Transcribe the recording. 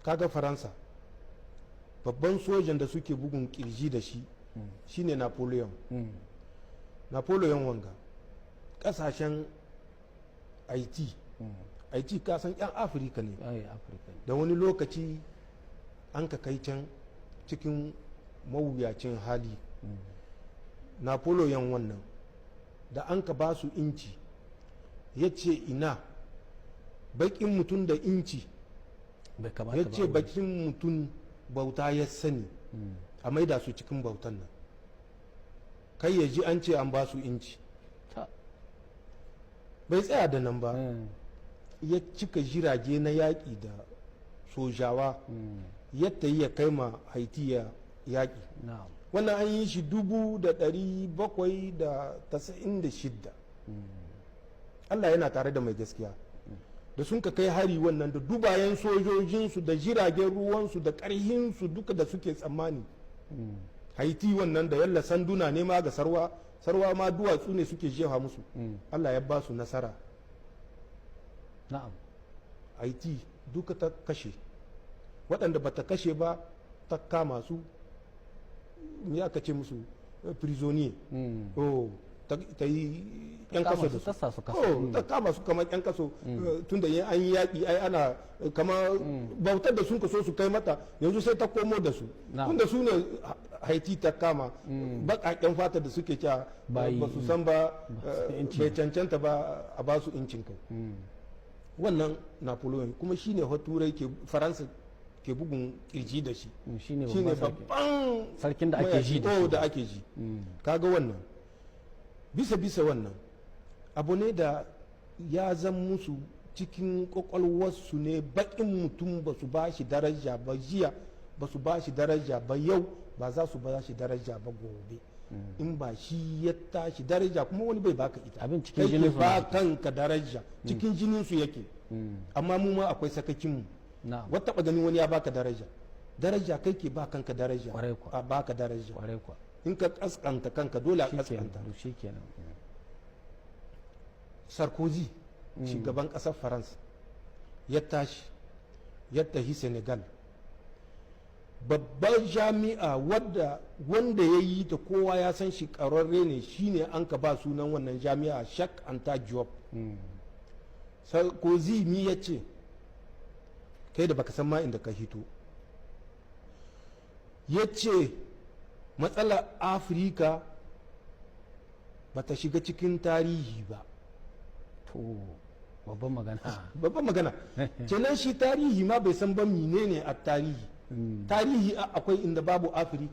Kaga Faransa, babban sojan da suke bugun kirji da shi shine Napoleon. Napoleon wanga, kasashen Haiti, Haiti kasan 'yan Afirka ne. Ai Afirka ne. Da wani lokaci an ka kai can cikin mawuyacin hali. Napoleon wannan da an ka ba su inci, ya ce ina bakin mutum da inci? Bai kamata Ya ba ce a wuri. Bakin mutum bauta ya sani, a maida su cikin bautan nan, kai ya ji an ce an ba su inci. Bai tsaya da nan ba, ya cika jirage na yaƙi da sojawa, yadda ya kai ma Haiti ya yaƙi. Wannan an yi shi 1796. Allah yana tare da mai gaskiya. Da sun ka kai hari wannan da dubayen sojojinsu da jiragen ruwansu da ƙarhinsu duka da suke tsammani, Haiti wannan da yalla sanduna ne ma ga sarwa sarwa ma duwatsu ne suke jefa musu, Allah ya ba su nasara. Haiti duka ta kashe waɗanda ba ta kashe ba, ta kama su, me aka ce musu, prisonnier. Oh, ta yi yan kama kaso da su, su. Ta sa su kaso. Oh, ta kama su kamar yan kaso, tunda yin an yi yaƙi ai ana kama bautar da sun kaso su kai mata, yanzu sai ta komo da su. Tunda su ne Haiti ta kama baƙaƙen fata da suke cewa Bayi. ba su san ba, su inci. bai cancanta ba a ba su incin kai. Wannan Napoleon kuma shine Turai ke, Faransa ke bugun kirji da shi. Shine shine babban sarki. Babban Sarkin da ake ji da mayaƙi. shi. Da ake ji. Kaga wannan bisa bisa wannan abu ne da ya zan musu cikin kwakwalwarsu ne, baƙin mutum ba su ba shi daraja ba jiya, ba su ba shi daraja ba yau, ba za su ba shi daraja ba gobe. In ba shi ya tashi daraja kuma wani bai baka ita. Abin cikin Kai ke jinin su ba ne. kanka daraja, cikin jinin su yake. Amma mu ma akwai sakakin mu. Wata taɓa ganin wani ya baka daraja? Daraja kai ke ba kanka daraja. Kwarai kuwa. A baka daraja. Kwarai kuwa. In ka kaskanta kanka, dole a shikenan kaskanta. To shikenan. Sarkozy, shugaban ƙasar Faransa, ya tashi ya tafi Senegal, babbar jami'a wadda wanda ya yi ta kowa ya san shi, ƙararre ne, shine an ka ba sunan wannan jami'a, Cheikh Anta Diop. Sarkozy mi ya ce? Kai da baka san ma inda ka hito. Ya ce matsalar Afirka ba ta shiga cikin tarihi ba. To, babban magana. Babban magana kenan. Shi tarihi ma bai san ba menene a tarihi. Tarihi akwai inda babu Afirka.